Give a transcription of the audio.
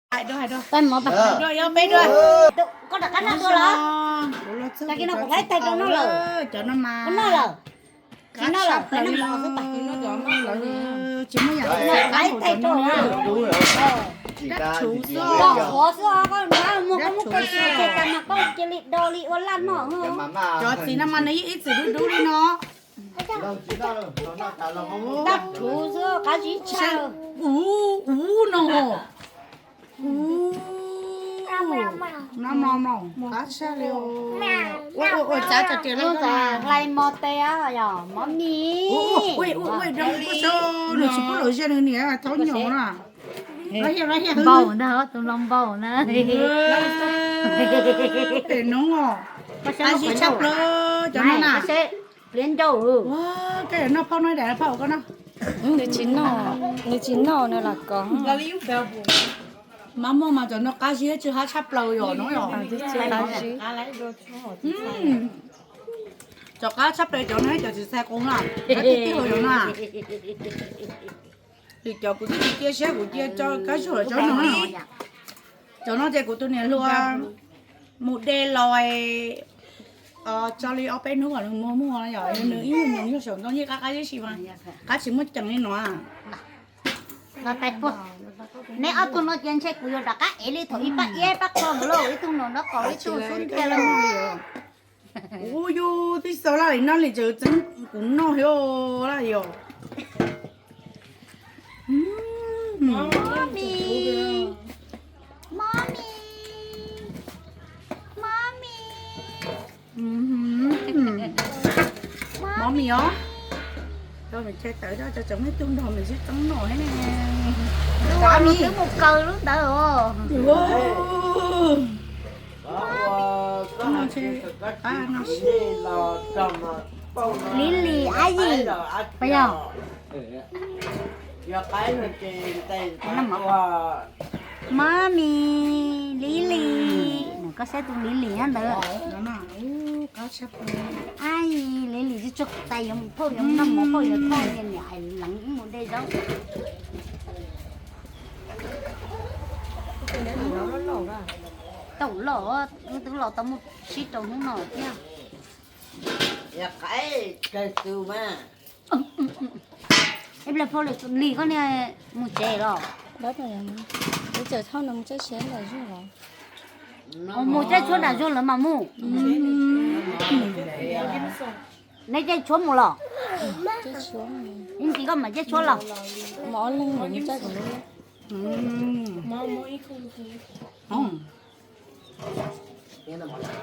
Hais dua, hais dua. Peb mov pab. Dua, yuav peb dua. Koj rov qab noj dua los? Tag kis no kuv qaib taig rau noj lawm. Cov no mas koj noj lawm. Tsis noj lawm, peb noj mov xwb tas. Tsis muaj yam qaib taig rau. Dab tshuv xwb. Koj qhuav xwb os, koj muag koj muab pes xwb ces tas mas koj cia li do li ua laj no. Cov txiv no mas nws yeej ib txwm dub dub li no. Dab tshuv xwb, qab zib tshaj. Uv, uv no. Uv, no mos mos, qab tshaj li. Ua, ua, ua tsav tso tias lub hlais mos tes yog mov mis. Nws tsis pub los ziaj nws niam thaub nyom na. Npau ntag, tus no npau na. Pem noob os. Qab zib tshaj plaws cov no na. Pliab ncauj. Koj yuav noj phauj no, daim phauj koj noj. Nws tsis noj, nws tsis noj nws lam kov. Mas muaj mas cov no qab zib tsis hab tshaj plaws yom no yom. Qab zib. Cov qab tshaj plaws cov no cov tsis txhais qus na. Qab tij tij hauv yom na. Li cov kuv twb tsis cia siab kuv cia kab zib cov no. Cov no ces kuv tus niam hluas mus de los tso li ob peb hnub kom nws muag muag yom, nws ib nyuag nyoog saum ntoo yeej qab qab zib si mas qab tsis muaj ceem li no. Neb ob tug no ces ntshe kuv yuav rov qab ev li thaum ib pab iab pab qho ntawd lauj, ib tug no nraub qaum ib tug xub ntiag lauj. Ua yus tib xav laj li no li tseem txeeb kuv noj thiab laj yom. Mommy, mommy, mommy. Mommy os. Cov me che tawv cov tseem me tug nrog me sib txeeb noj thiab ne. Twb mus kaw lub ntawd os. Lily, ab yim, puas yog? Mommy, Lily, koj saib tus Lily ntawd. Ab yim, Lily tsis tshua tais yuav mus phauj yuav noj mov phauj yuav thauj niam leev mus de zaub. Tau loj, twb los tau muaj tsib rau hnub no thiab. Ib pliag phauj Lis koj niag mus tsev los? Mus tsev tshuab nram zos lawm mas mus. Neb caij tshuab mus los? Ib ntsis koj mam caij tshuab los.